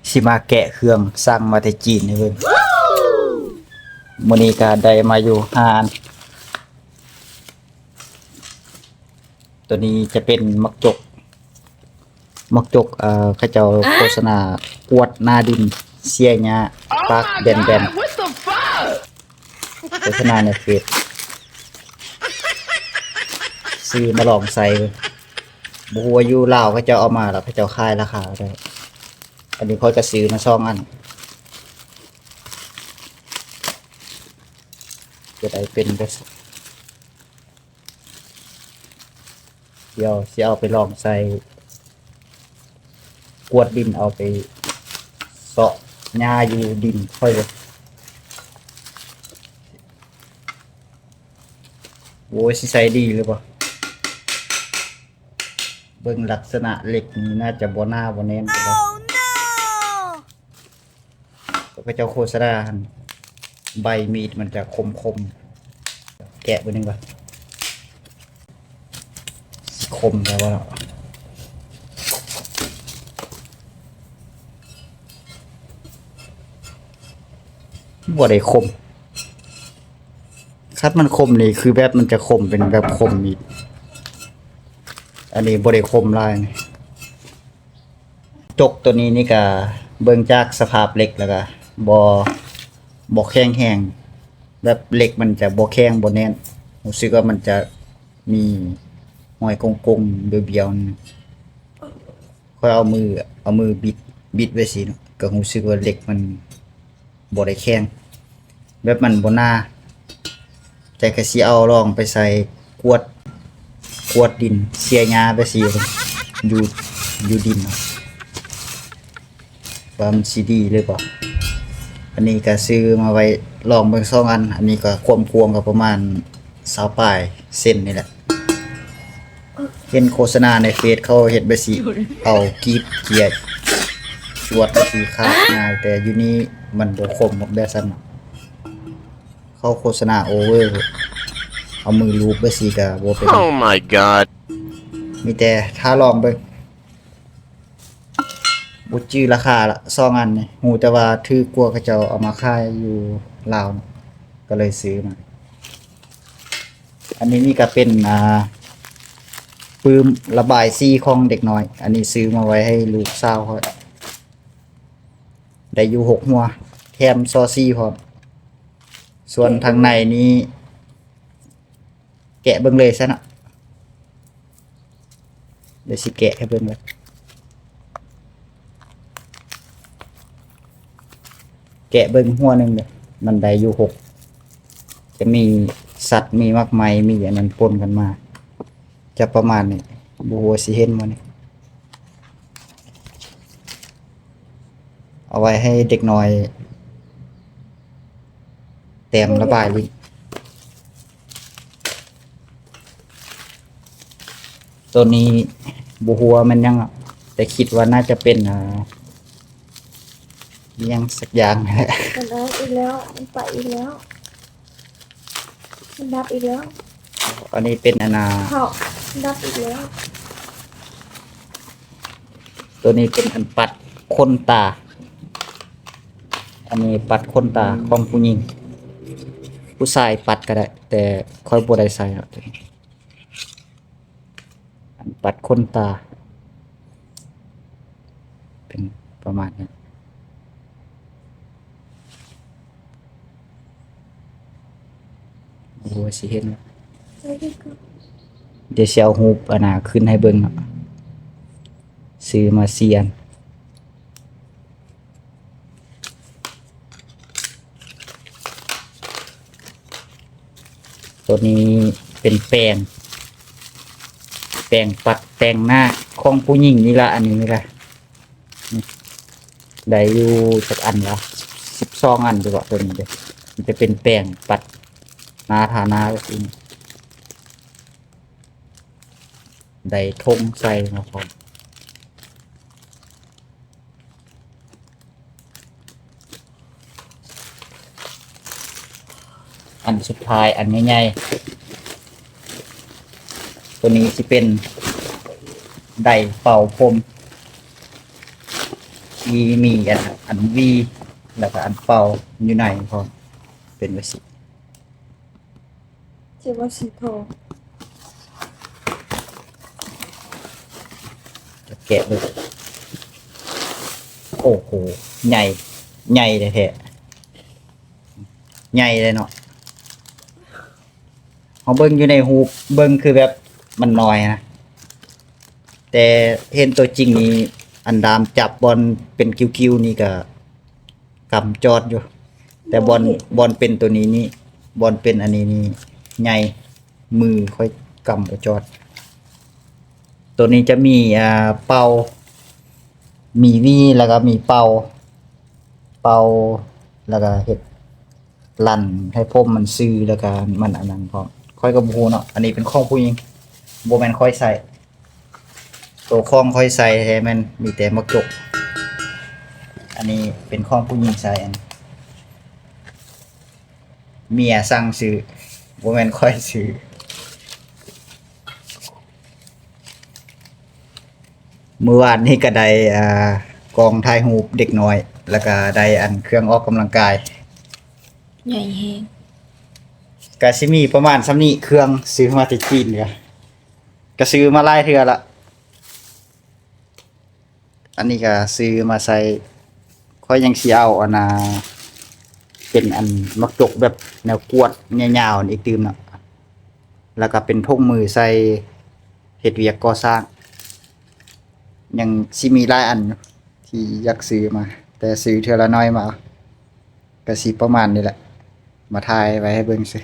ຊິມາແກະເຄື່ອງສັ່ງມາແຕ່ຈີນໃຫ້ເບິ່ງ. ມື້ນີ້ກະໄດ້ມາຢູ່ຫ້າອັນ. ໂຕນີ້ຈະເປັນໝາກຈົກ ໝາກຈົກ ເອີ ເຂົາເຈົ້າໂຄສະນາກວດໜ້າດິນ ເສຍຫຍ້າ ປາກແບນໆ. ໂຄສະນາໃນເຟສ ຊື້ມາລອງໃຊ້ເບິ່ງ. ບໍ່ຮູ້ວ່າຢູ່ລາວເຂົາເຈົ້າເອົາມາແລ້ວເຂົາເຈົ້າຂາຍລາຄາເທົ່າໃດ. ອັນນີ້ຂ້ອຍກະຊື້ມາສອງອັນ ຈະໄດ້ເປັນແບບ ດຽວຊິເອົາໄປລອງໃສ່ກວດດິນ ເອົາໄປເຊາະຫຍ້າຢູ່ດິນຂ້ອຍເບິ່ງ. ໂອ້ຍ ຊິໃຊ້ດີຫຼືບໍ່? ເບິ່ງລັກສະນະເຫຼັກນີ້ໜ້າຈະບໍ່ໜາບໍ່ແໜ້ນປານໃດ. ເຂົາເຈົ້າໂຄສະນາຫັ້ນ ໃບມີດມັນຈະຄົມໆ. ແກະເບິ່ງກ່ອນ ຊິຄົມແລ້ວບໍ່ເນາະ? ບໍ່ໄດ້ຄົມ. ຄັນມັນຄົມນີ້ຄືແບບມັນຈະຄົມເປັນແບບຄົມມີດ. ອັນນີ້ບໍ່ໄດ້ຄົມຫຼາຍນີ້. ຈົກໂຕນີ້ນີ້ກະເບິ່ງຈາກສະພາບເຫຼັກແລ້ວກະບໍ່ ບໍ່ແຂງແຮງ ແບບເຫຼັກມັນຈະບໍ່ແຂງບໍ່ແໜ້ນ. ຮູ້ສຶກວ່າມັນຈະມີຮອຍກົງໆ ບຽວໆ. ຂ້ອຍເອົາມື ເອົາມືບິດ ບິດໄວ້ຊີ້ເນາະ ກະຮູ້ສຶກວ່າເຫຼັກມັນບໍ່ໄດ້ແຂງ ແບບມັນບໍ່ໜາ. ແຕ່ກະຊິເອົາລອງໄປໃສ່ກວດ ກວດດິນ ເສຍຫຍ້າໄປຊີ້ ຢູ່ ຢູ່ດິນເນາະ ວ່າມັນຊິດີຫຼືບໍ່. ອັນນີ້ກະຊື້ມາໄວ້ລອງເບິ່ງສອງອັນ. ອັນນີ້ກະຄວາມກວ້າງກະປະມານຊາວປາຍເຊັນນີ້ແຫຼະ. ເຫັນໂຄສະນາໃນເຟສເຂົາເຮັດແບບຊີ້ ເອົາກີບເກຍຈວດແບບຊີ້ຂາດງ່າຍ ແຕ່ຢູ່ນີ້ມັນບໍ່ຄົມແບບຊັ້ນ. ເຂົາໂຄສະນາໂອເວີ ເອົາມືລູບແບບຊີ້ກະບໍ່ເປັນຫຍັງ. Oh my god ມີແຕ່ຖ້າລອງເບິ່ງ. ບໍ່ຈື່ລາຄາລະ ສອງອັນນີ້ ຮູ້ແຕ່ວ່າຖືກກວ່າເຂົາເຈົ້າເອົາມາຂາຍຢູ່ລາວ ກະເລີຍຊື້ມາ. ອັນນີ້ນີ້ກະເປັນ ອ່າ ປຶ້ມລະບາຍສີຂອງເດັກນ້ອຍ. ອັນນີ້ຊື້ມາໄວ້ໃຫ້ລູກສາວຂ້ອຍ ໄດ້ຢູ່ຫົກຫົວ ແຖມຊໍສີພ້ອມ. ສ່ວນທາງໃນນີ້ ແກະເບິ່ງເລີຍຊະເນາະ. ດຽວຊິແກະໃຫ້ເບິ່ງເລີຍ ແກະເບິ່ງຫົວໜຶ່ງເດີ. ມັນໄດ້ຢູ່ຫົກ ຈະມີສັດ ມີໝາກໄມ້ ມີອັນນັ້ນປົນກັນມາ ຈະປະມານນີ້. ບໍ່ຮູ້ວ່າຊິເຫັນບໍ່ນີ້. ເອົາໄວ້ໃຫ້ເດັກນ້ອຍແຕ້ມລະບາຍຫຼິ້ນ. ໂຕນີ້ບໍ່ຮູ້ວ່າແມ່ນຫຍັງເນາະ ແຕ່ຄິດວ່າໜ້າຈະເປັນ ອ່າ ອີ່ຫຍັງສັກຢ່າງ. ມັນອອກອີກແລ້ວ ມັນໄປອີກແລ້ວ. ມັນດັບອີກແລ້ວ. ອັນນີ້ເປັນອັນນ່າ ເຂົາດັບອີກແລ້ວ. ໂຕນີ້ເປັນອັນປັດຂົນຕາ. ອັນນີ້ປັດຂົນຕາຂອງຜູ້ຍິງ. ຜູ້ຊາຍປັດກະໄດ້ ແຕ່ຂ້ອຍບໍ່ໄດ້ໃສ່ດອກ. ອັນປັດຂົນຕາ ເປັນປະມານນີ້. ໂອ້ ຊິເຫັນ ດຽວຊິເອົາຮູບອັນນ່າຂຶ້ນໃຫ້ເບິ່ງເນາະ. ຊື້ມາສີ່ອັນ. ໂຕນີ້ເປັນແປງ ແປງປັດແຕ່ງໜ້າຂອງຜູ້ຍິງນີ້ລະ. ອັນນີ້ນີ້ລະ ໄດ້ຢູ່ຈັກອັນລະ ສິບສອງອັນຢູ່ເບາະ. ໂຕນີ້ເດ້ ມັນຈະເປັນແປງປັດໜ້າ ທາໜ້າແບບນີ້. ໄດ້ຖົງໃສ່ມາພ້ອມ. ອັນສຸດທ້າຍ ອັນໃຫຍ່ໆ ໂຕນີ້ຊິເປັນໄດເປົ່າຜົມ. ມີອັນ ອັນຫວີ ແລ້ວກໍອັນເປົ່າຢູ່ໃນພ້ອມ ເປັນແບບຊີ້. ເຈົ້າວ່າສີທອງ ຈະແກະເບິ່ງ. ໂອ້ໂຫ ໃຫຍ່ ໃຫຍ່ແທ້ໆ ໃຫຍ່ເລີຍເນາະ. ເຮົາເບິ່ງຢູ່ໃນຮູບ ເບິ່ງຄືແບບມັນນ້ອຍນະ ແຕ່ເຫັນຕົວຈິງນີ້ ອັນດາມຈັບບ່ອນເປັນຄິ້ວໆນີ້ກໍກຳຈອດຢູ່ ແຕ່ບ່ອນ ໂອ້ຍ ບ່ອນເປັນຕົວນີ້ນີ້ ບ່ອນເປັນອັນນີ້ນີ້ໃຫຍ່ ມືຂ້ອຍກຳບໍ່ຈອດ. ຕົວນີ້ຈະມີ ອ່າ ເປົ່າ ມີຫວີ ແລ້ວກໍມີເປົ່າ ເປົ່າ ແລ້ວກໍເຮັດລັນໃຫ້ຜົມມັນຊື່ ແລ້ວກໍມັນອັນນັ້ນພ້ອມ. ຂ້ອຍກໍບໍ່ຮູ້ເນາະ ອັນນີ້ເປັນຂອງຜູ້ຍິງ ບໍ່ແມ່ນຂ້ອຍໃຊ້. ໂຕຂອງຂ້ອຍໃຊ້ແທ້ແມ່ນມີແຕ່ໝາກຈົກ. ອັນນີ້ເປັນຂອງຜູ້ຍິງໃຊ້ ອັນ ເມຍສັ່ງຊື້ ບໍ່ແມ່ນຂ້ອຍຊື້. ມື້ວານນີ້ກໍໄດ້ ອ່າ ກ້ອງຖ່າຍຮູບເດັກນ້ອຍ ແລ້ວກໍໄດ້ອັນເຄື່ອງອອກກຳລັງກາຍ ໃຫຍ່ແຮງ. ກະຊິມີປະມານສ່ຳນີ້ ເຄື່ອງຊື້ມາແຕ່ຈີນ ກະ ກະຊື້ມາຫຼາຍເທື່ອລະ. ອັນນີ້ກະຊື້ມາໃສ່ ຂ້ອຍຍັງຊິເອົາອັນນ່າ ເປັນອັນໝາກຈົກແບບແນວກວດຍາວໆນີ້ອີກຕື່ມເນາະ ແລ້ວກະເປັນຖົງມືໃສ່ເຮັດວຽກກໍ່ສ້າງ. ຍັງຊິມີຫຼາຍອັນຢູ່ທີ່ຢາກຊື້ມາ ແຕ່ຊື້ເທື່ອລະໜ້ອຍມາ ກະຊິປະມານນີ້ແຫຼະ ມາຖ່າຍໄວ້ໃຫ້ເບິ່ງຊື່.